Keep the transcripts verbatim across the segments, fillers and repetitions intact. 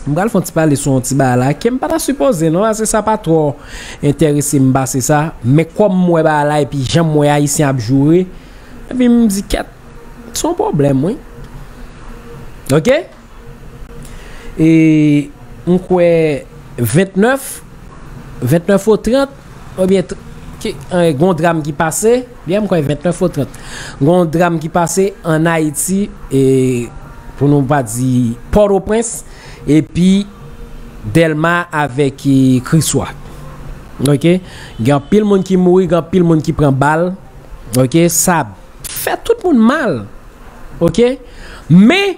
M pral fè yon ti pale sou yon ti bagay la ke m pa ta sipoze non, paske sa pa twò enterese m pase sa. Men kòm m wè bagay la epi jan m wè Ayisyen ap joure, epi m di kèt, se yon pwoblèm wi. Ok? E m kwè ventnèf, ventnèf o trant, oubyen tr- ki, eh, gon dram ki pase, byen m kwè ventnèf o trant. Gon dram ki pase ann Ayiti, e pou nou pa di Pòtoprens, epi Dèlma avèk, eh, Kriswa. Ok? Gen anpil moun ki mouri, gen anpil moun ki pran bal. Ok? Sa fè tout moun mal. Ok? Men,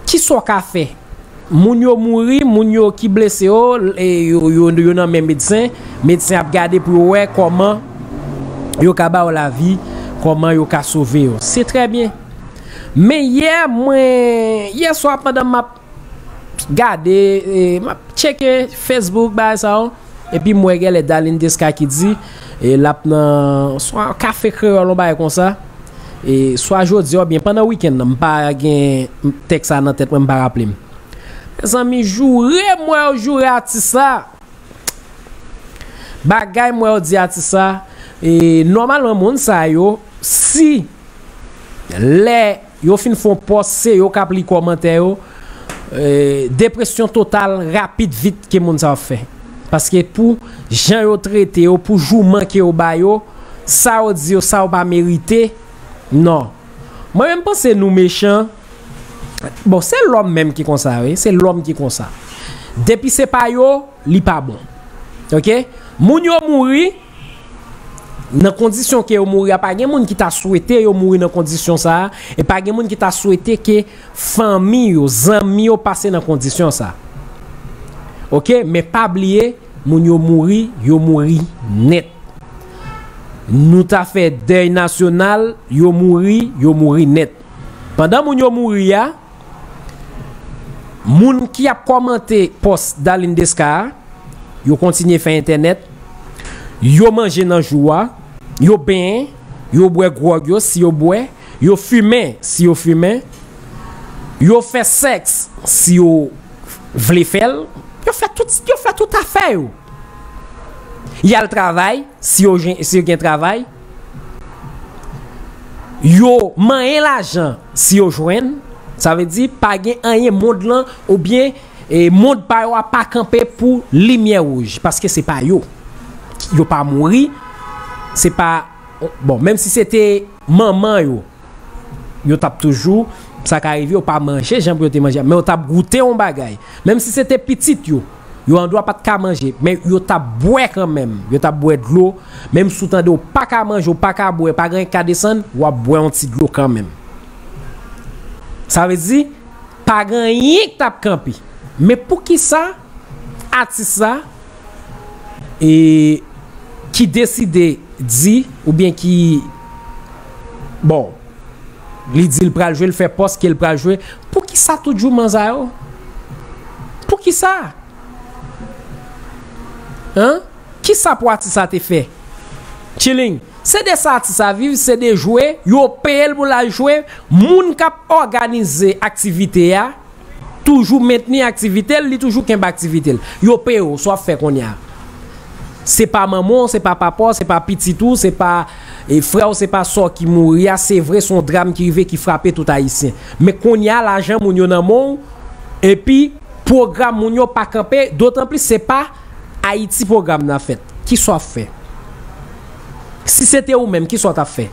kisa w ka fè? Moun yo mouri, moun yo ki blese yo, e yo, yo, yo nan men medsen. Medsen ap gade pou yo wè kòman yo ka ba yo lavi, kòman yo ka sove yo. Se trè byen. Men yè, mwen, yè swa pandan m ap gade, e, m ap tcheke Facebook, bagay sa yo. Epi m wè genlè Darline Desca ki di, e, l ap nan swa kafe kreyòl, yon bagay konsa. E, swa jodi a oubyen pandan wikenn nan, m pa gen tèks sa nan tèt mwen, m pa raple m. Mezanmi, joure m wè yo joure atis la. Bagay m wè yo di atis la, e, nòmalman moun sa yo, si lè yo fin fè yon pòs, se yo k ap li kòmantè yo, e, depresyon total, rapid, vit ke moun sa yo ap fè. Paske pou jan yo trete yo, pou jouman ke yo ba yo, sa yo di yo, sa yo pa merite, non. Mwen menm panse nou mechan. Bon, se lòm menm ki konsa, wi. Se lòm ki konsa. Depi se pa yo, li pa bon. Ok? Moun yo mouri nan kondisyon ke yo mouri a, pa gen moun ki ta swete yo mouri nan kondisyon sa a, e pa gen moun ki ta swete ke fanmi yo, zanmi yo pase nan kondisyon sa a. Ok? Men pa bliye, moun yo mouri, yo mouri nèt. Nou ta fè dèy nasyonal, yo mouri, yo mouri nèt. Pandan moun yo mouri a, moun ki ap kòmante pòs Darline Desca a, yo kontinye fè entènèt, yo manje nan jou a, yo benyen, yo bwè gwòg yo si yo bwè, yo fimen si yo fimen, yo fè sèks si yo vle fè l, yo fè tout, yo fè tout afè yo. Y al travay, si yo, si yo gen travay. Yo manyen lajan, si yo jwenn. Sa vle di, pa gen anyen mond lan, oubyen, e, mond pa yo a pa kanpe pou limyè wouj, paske se pa yo. Yo pa mouri, se pa, bon, menm si se te manman yo, yo t ap toujou, sa ka rive, yo pa manje jan pou yo te manje, men yo t ap goute yon bagay. Menm si se te pitit yo, yo andwa pa t ka manje, men yo t ap bwè kanmenm, yo t ap bwè dlo, menm si w tande w pa ka manje, w pa ka bwè, pa gen anyen k ka desann, w ap bwè yon ti dlo kanmenm. Sa vle di, pa gen anyen k t ap kanpe. Men poukisa atis la, e, ki deside di, oubyen ki, bon, li di l pral jwe, l fè pòs ke l pral jwe. Poukisa tout jouman sa yo? Poukisa? Hein? Kisa pou atis sa te fè? Chilling. Se de sa atis sa viv, se de jwe, yo peye l pou l al jwe. Moun k ap òganize aktivite a, toujou mentni aktivite l, li toujou kenbe aktivite l. Yo peye w, sa w ap fè kounye a. Se pa manman w, se pa papa w, se pa pitit ou, se pa, e, frè w, se pa sè w ki mouri a. Se vre, se yon dram ki rive, ki frape tout Ayisyen. Men kounye a, lajan moun yo nan men w, epi pwogram moun yo pa kanpe, dotanplis se pa Ayiti pwogram nan fèt. Kisa w ap fè? Si se te ou menm, kisa w t ap fè?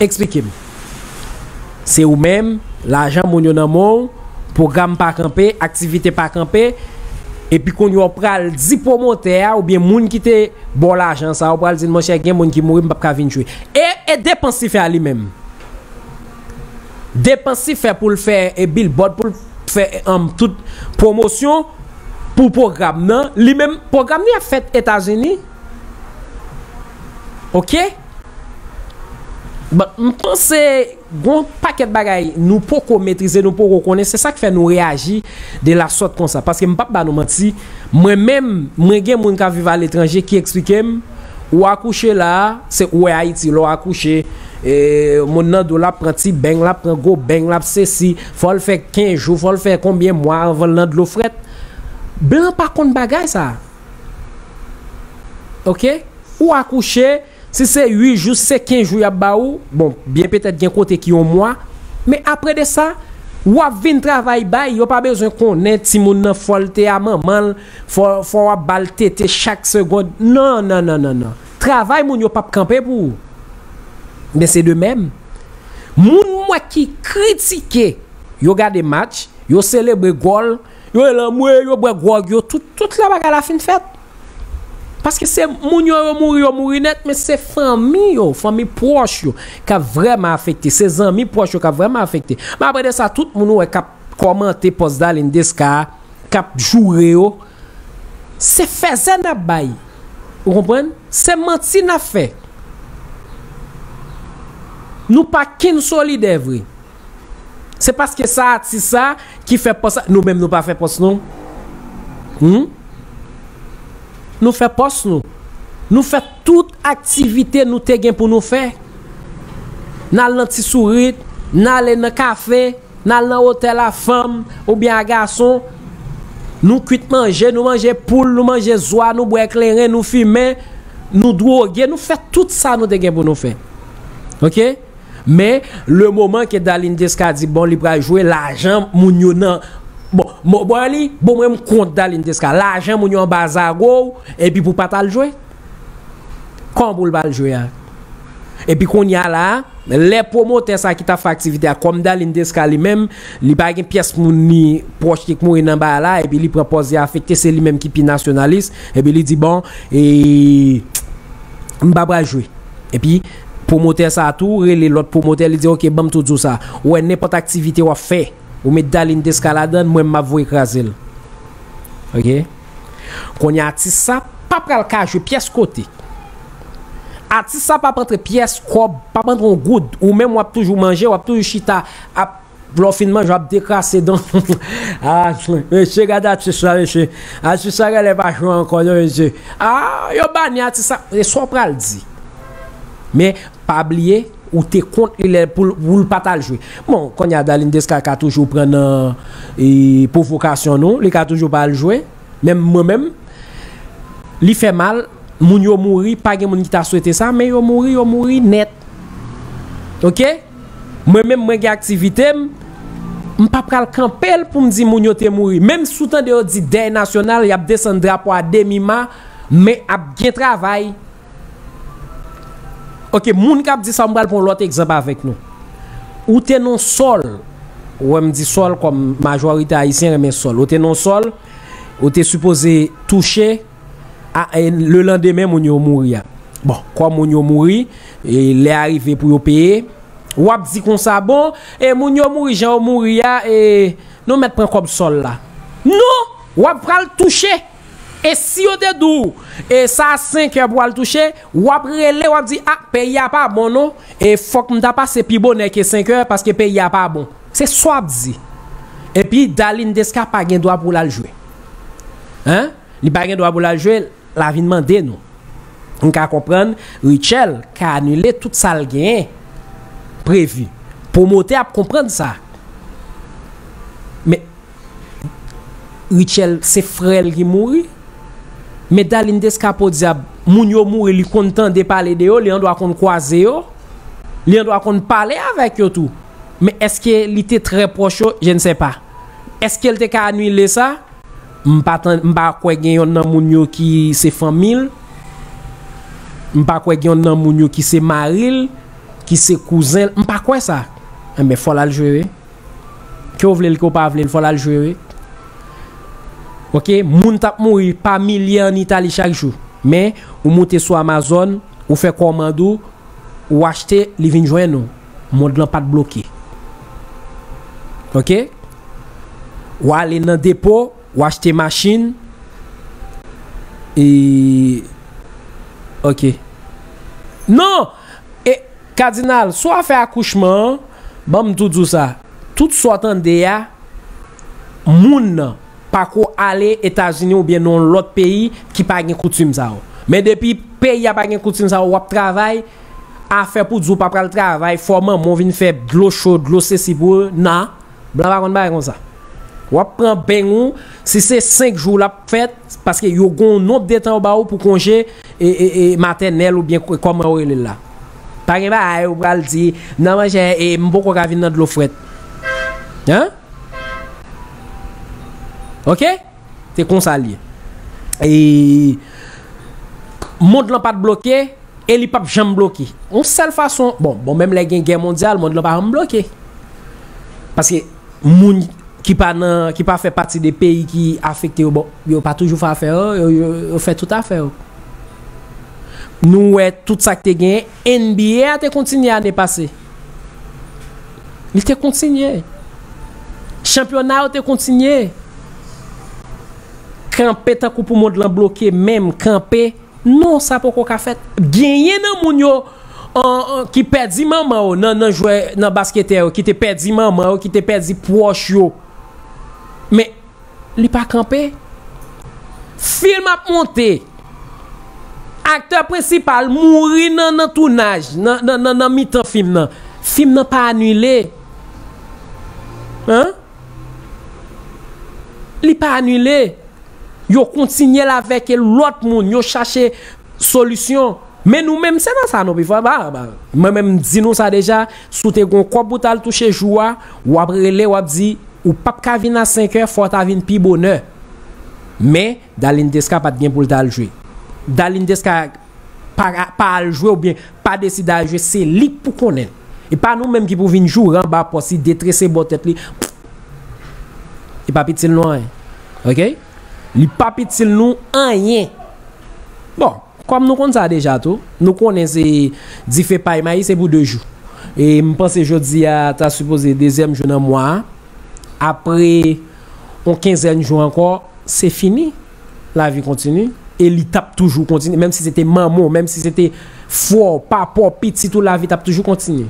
Eksplike m. Se ou menm, lajan moun yo nan men w, pwogram pa kanpe, aktivite pa kanpe, epi kounye a w pral di pwomotè a oubyen moun ki te ba w lajan sa a, w pral di l, monchè, gen moun ki mouri, m p ap ka vin jwe. E, e depans li fè a li menm. Depans li fè pou l fè, e, billboard, pou l fè, um, tout pwomosyon pou pwogram nan. Li menm, pwogram li ap fèt Etazini. Ok? Bon, m panse gon pakèt bagay nou poko metrize, nou poko konnen. Se sa k fè nou reyaji de la sòt konsa. Paske m p ap ba nou manti, mwen menm, mwen gen moun k ap viv aletranje ki eksplike m, ou akouche la a, se ou wè Ayiti, lè w akouche, E, moun nan dlo l ap pran ti beny, l ap pran gwo beny, l ap sesi, fò l fè kenz jou, fò l fè konbyen mwa anvan l nan dlo frèt. Blan pa konn bagay sa. Oke? Ou akouche, si se uit jou, si se kenz jou y ap ba ou, bon, byen petèt gen kote ki yon mwa, men apre de sa, w ap vin travay bay, yo pa bezwen konnen timoun nan fò l te a manman l, fò, fò w ap ba l tete chak segond. Non, non, non, non, non. Travay moun yo p ap kanpe pou ou. Men se de menm. Moun m wè ki kritike, yo gade match, yo selebre gòl, yo rele anmwe, yo bwè gwòg, yo tout, tout la bagay la fin fèt. Paske se moun yo, yo mouri, yo mouri nèt, men se fanmi yo, fanmi pwòch yo, k ap vrèman afekte. Se zanmi pwòch yo k ap vrèman afekte. Men apre de sa, tout moun ou wè k ap kòmante pòs Darline Desca a, k ap joure yo, se fèzè n ap bay. Ou konprann? Se manti n ap fè. Nou pa kenn solidè vre. Se paske sa atis sa ki fè pòs sa. Nou menm nou pa fè pòs nou. Hmm? Nou fè pòs nou. Nou fè tout aktivite nou te gen pou nou fè. N al nan ti sourit, n ale nan kafe, n al nan otèl a fanm oubyen a gason. Nou kwit manje, nou manje poul, nou manje zwa, nou bwè kleren, nou fimen, nou dwoge, nou fè tout sa nou te gen pou nou fè. Oke? Men, le moman ke Darline Desca di, bon, li pral jwe, lajan moun yo nan, bon, bon, bon, li, bon, mwen, m kont Darline Desca, lajan moun yo anba zago w, epi pou pa t al jwe. Kòman pou l pa al jwe a? Epi kounye a la, lè pwomotè sa ki t ap fè aktivite a, kòm Darline Desca li menm, li pa gen pyès moun ni pwòch ki mouri nan bagay la, epi li pran pòz li afekte, se li menm ki pi nasyonalis, epi li di, bon, e, m pa pral jwe. Epi, pwomotè sa a tou rele lòt pwomotè, li di, oke, ban m tou di w sa. Ou wè, nenpòt aktivite w ap fè, ou met Darline Desca ladan l, mwen, m ap voye kraze l. Oke? Kounye a, atis sa pa pral ka jwe pyès kote. Atis sa p ap antre pyès kòb, p ap antre yon goud. Ou menm, w ap toujou manje, w ap toujou chita, ap, lè w fin manje, w ap dekrase dan. Ah, mesye, gade atis la, mesye. Atis sa genlè pa jwe ankò, non, mesye. Ah, yo bani atis sa. E sa w pral di? Men, pa bliye, ou te kont li lè pou, pou l pa t al jwe. Bon, kounye a, Darline Desca ka toujou pran nan, e, pwovokasyon nou, li ka toujou pa al jwe. Menm mwen menm, li fè mal, moun yo mouri, pa gen moun ki ta swete sa, men yo mouri, yo mouri nèt. Oke? Mwen menm, mwen gen aktivite m, m pa pral kanpe l pou m di moun yo te mouri. Menm si w tande yo di dèy nasyonal, y ap desann drapo a demi ma, men ap gen travay. Oke, moun k ap di sa, m pral pran yon lòt egzanp avèk nou. Ou te nan sòl, ou wè m di sòl kòm majorite ayisyen renmen sòl. Ou te nan sòl, ou te sipoze touche a, e, le landemen moun yo mouri a. Bon, kòm moun yo mouri, e, lè a rive pou yo peye, w ap di konsa, bon, e, moun yo mouri, jan yo mouri a, e, nou mèt pran kòb sòl la. Non, w ap pral touche. E si yo te di w, e sa a senk è pou al touche, w ap rele, w ap di, a, peyi a pa bon non, e fòk m ta pase pi bonè ke senk è, paske peyi a pa bon. Se sa w ap di. Epi, Darline Desca pa gen dwa pou l al jwe. Hein? Li pa gen dwa pou l al jwe, l a vin mande nou. M ka konprann, Rutshelle ka anile tout sa l genyen previ. Pwomotè ap konprann sa. Men, Rutshelle, se frè l ki mouri. Men Darline Desca, podyab, moun yo mouri, li konn tande pale de yo, li andwa konn kwaze yo, li andwa konn pale avèk yo tou. Men èske li te trè pwòch yo? Je ne sais pas. Èske l te ka anile sa? M pa tan-, m pa kwè gen yonn nan moun yo ki se fanmi l. M pa kwè gen yonn nan moun yo ki se mari l, ki se kouzen l. M pa kwè sa. Enben, fò l al jwe, wi. Ke w vle l, ke w pa vle l, fò l al jwe, wi. Oke, moun t ap mouri pa milye ann Itali chak jou. Men, ou moute sou Amazon, ou fè kòmand ou, ou achte, li vin jwenn ou. Mond lan pa t bloke. Oke? Ou ale nan depo, ou achte machin. E, oke. Non! E, Kadinal, sou afè akouchman an, ban m tou di w sa. Tout sa w tande a, moun nan pako ale Etazini oubyen nan yon lòt peyi ki pa gen koutim sa yo. Men depi peyi a pa gen koutim sa yo, w ap travay, afè pou di w pa pral travay, fò manman w vin fè dlo cho, dlo sesi pou ou. Nan, blan pa konn bagay konsa. W ap pran beny ou, si se senk jou l ap fèt, paske yo gen yon nonb de tan yo ba ou pou konje e, e, e, matènèl oubyen k- kòman yo rele l la. Pa gen bagay ou pral di, nan manjè, e, m poko ka vin nan dlo frèt. Hein? Ok? Se konsa l ye. E mond lan pa t bloke, e li p ap janm bloke. Yon sèl fason, bon, bon, menm lè gen gè mondyal, mond lan pa janm bloke. Paske moun ki pa nan, ki pa fè pati de peyi ki afekte yo, bon, yo pa toujou fè afè yo, yo, yo, yo fè tout afè yo. Nou wè tout sa k te gen, N B A a te kontinye ane pase. Li te kontinye. Chanpyona yo te kontinye. Kanpe tankou pou mond lan bloke, menm kanpe. Non, sa poko ka fèt. Genyen nan moun yo an, an, ki pèdi manman yo nan, nan jwè, nan basketè yo, ki te pèdi manman yo, ki te pèdi pwòch yo. Men, li pa kanpe. Fim ap monte. Aktè prensipal mouri nan, nan tounaj, nan, nan, nan, nan mitan fim nan. Fim nan pa anile. Hein? Li pa anile. Yo kontinye l avèk lòt moun. Yo chache solisyon. Men nou menm, se nan sa nou pi fò. Ba, ba. Mwen menm, m di nou sa deja, si w te gon kòb ou t al touche jou a, w ap rele, w ap di, ou p ap ka vin a senk è, fò w ta vin pi bonè. Men, Darline Desca pa t gen pou l t al jwe. Darline Desca pa, pa al jwe oubyen pa deside al jwe, se li k pou konnen. E pa nou menm ki pou vin joure anba pòs li, detrese bò tèt li. Li p ap itil nou anyen. Ok? Li p ap itil nou anyen. Bon, kòm nou konn sa deja tou, nou konnen se dife pay mayi se pou de jou. E m panse jodi a ta sipoze dezyèm jou nan mwa a. Apre yon kenzèn jou ankò, se fini. Lavi kontinye. E li t ap toujou kontinye. Menm si se te manman w, menm si se te frè w, papa w, pitit ou, lavi t ap toujou kontinye.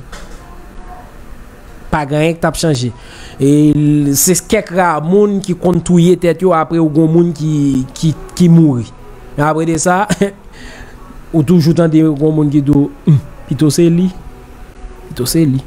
Pa gen anyen ki t ap chanje. E l- se kèk ra moun ki konn touye tèt yo apre ou gon moun ki, ki, ki mouri. Men apre de sa, ou toujou tande gon moun ki di w, "Hmm, pito se li. Pito se li."